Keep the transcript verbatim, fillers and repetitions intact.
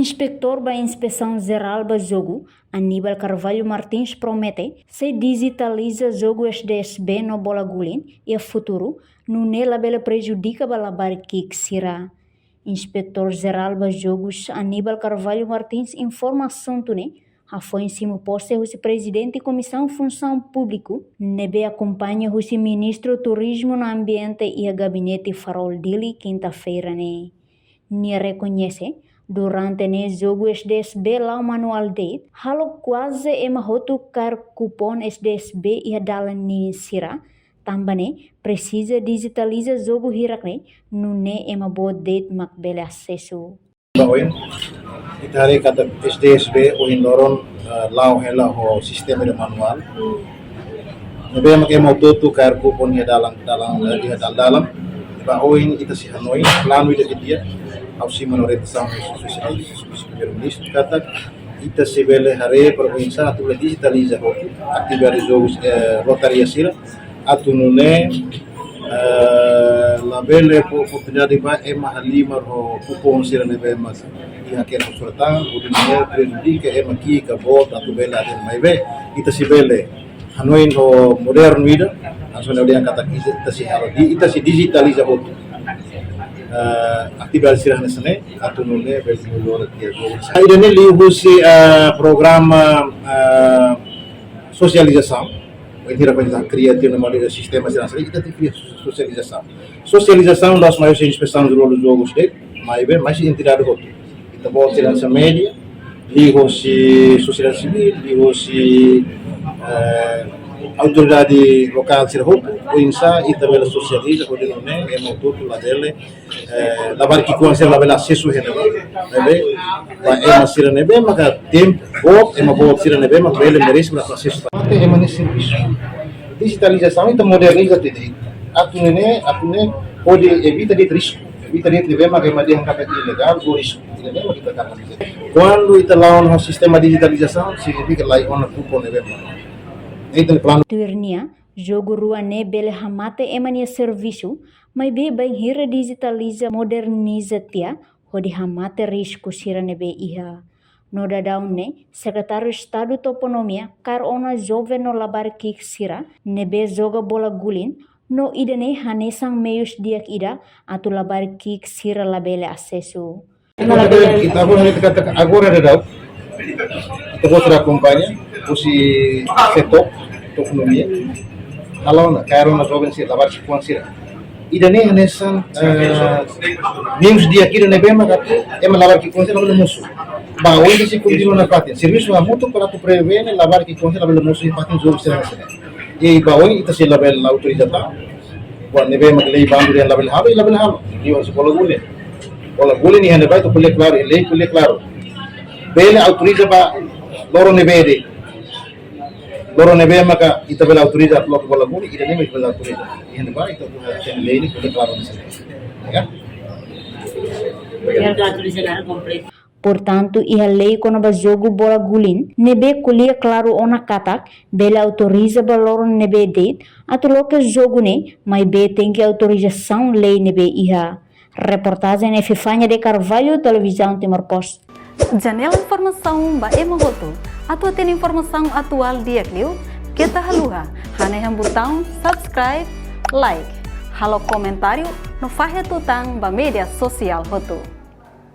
Inspetór ba Inspesaun Jerál ba Jogu, Aníbal Carvalho Martins, promete sei dijitaliza jogu S D S B no bola guling iha futuru, nune'e labele prejudika ba labarik-ki'ik sira. Inspetór Jerál ba Jogus, Aníbal Carvalho Martins, informa asuntu ne'e hafoin simu pose husi Prezidente Komisaun Funsaun Públika, ne'ebé akompaña husi Ministru Turizmu no Ambiente iha Gabinete Farol Dili, kinta-feira ne'e. Nia rekoñese, durante ne'e jogu S D S B la'o manuál de'it, halo kuaze ema hotu kaer kupon S D S B iha dalan ninin sira, tanba ne'e presiza dijitaliza jogu hirak ne'e, nune'e ema boot de'it mak bele asesu. Ba oin, ita haree katak S D S B ohin loron, eh, la'o hela ho sistema ida manuál. Ne'ebé mak ema hotu-hotu kaer kupon iha dalan, dalan, eh, iha dalan-dalan. Ba oin ita sei hanoin planu ida ke di'ak, ha'u simu ona orientasaun husi, husi, husi Primeiru-Ministru katak ita sei bele haree para oinsá atu bele dijitaliza hotu atividade jogu, eh, lotaria sira, atu nune'e, eh, labele fó oportunidade ba ema halimar ho kupon sira ne'ebé mak iha hakerek ho surat-an, hodi nune'e prejudika ema ki'ik ka boot atu bele hadeer. Maibé ita sei bele hanoin ho modernu ida, hanesan ohin dehan katak ita sei halo di, ita sei dijitaliza hotu, eh, atividade sira hanesan ne'e, atu nune'e bele melhora tiha. Ida-ne'e liuhusi, eh, programa, eh, sosializasaun. Ohin ita kria tiha ona sistema sira hanesan ne'e, ita tenke kria sosializasaun. Sosializasaun la'ós mai husi Inspesaun Jerál Jogus de'it, maibé mai husi entidade hotu. Ita-boot sira hanesan média, liuhosi sosiedade sivíl, liuhosi, eh, autoridade lokál sira hotu, oinsá ita bele sosializa, hodi nune'e ema hotu-hotu labele, eh, labarik ki'ikoan sira labele asesu iha ne'ebá. Ne'ebé, ba ema sira ne'ebé maka tempu boot, ema boot sira ne'ebé maka bele merese para asesu. Mate ema nia servisu. Dijitalizasaun ita moderniza tiha de'it. Atu nune'e, atu nune'e hodi evita de'it risku. Evita de'it ne'ebé maka ema dehan katak ilegál ou risku. Ida-ne'e mak ita hakarak. Kuandu ita la'o ona sistema dijitalizasaun, signifika laiha ona kupon ne'ebé mak. Ita-nia planu. Tuir nia, jogu rua ne'e bele hamate ema nia servisu, maibé bainhira dijitaliza, moderniza tiha, hodi hamate risku sira ne'ebé iha. No daudaun ne'e, Sekretáriu Estadu Toponímia kaer ona joven no labarik-ki'ik sira ne'ebé joga bola guling, no ida-ne'e hanesan meius di'ak ida atu labarik-ki'ik sira labele asesu. Ita agora, ita agora daudaun, ita-boot sira akompaña husi setór toponímia, halo ona, kaer ona joven sira, labarik ki'ikoan sira. Ida-ne'e hanesan, eh, meius di'ak ida ne'ebé maka atu ema labarik ki'ikoan sira labele mosu. Ba oin ita sei kontinua nafatin. Servisu hamutuk para atu prevene labarik ki'ikoan sira labele mosu iha fatin jogu sira hanesan ne'e. I ba oin ita sei labele autoriza tan. Buat ne'ebé mak lei bandu dehan labele halo, i labele halo. Liuhusi bola guling. Bola guling iha ne'ebá ita ko'alia klaru, lei ko'alia klaru. Bele autoriza ba loron ne'ebé de'it. Loron ne'ebé maka ita bele autoriza atu loke bola guling, ida-ne'e mak ita bele autoriza. Iha ne'ebá ita-boot sira-nia lei ne'e ko'alia klaru hanesan ne'e. Ya. Biar atu autoriza kompletu. Portantu, iha lei kona-ba jogu bola guling ne'ebé ko'alia klaru ona katak bele autoriza ba loron ne'ebé de'it atu loke jogu ne'e, maibé tenke autorizasaun lei ne'ebé iha. Reportajen Epifania de Carvalho, Televizaun Timor Post. Janela informasaun ba ema hotu. Atu hatene informasaun atuál di'ak liu, keta haluha hanehan butaun subscribe, like, halo komentáriu no fahe tutan ba média sosiál hotu.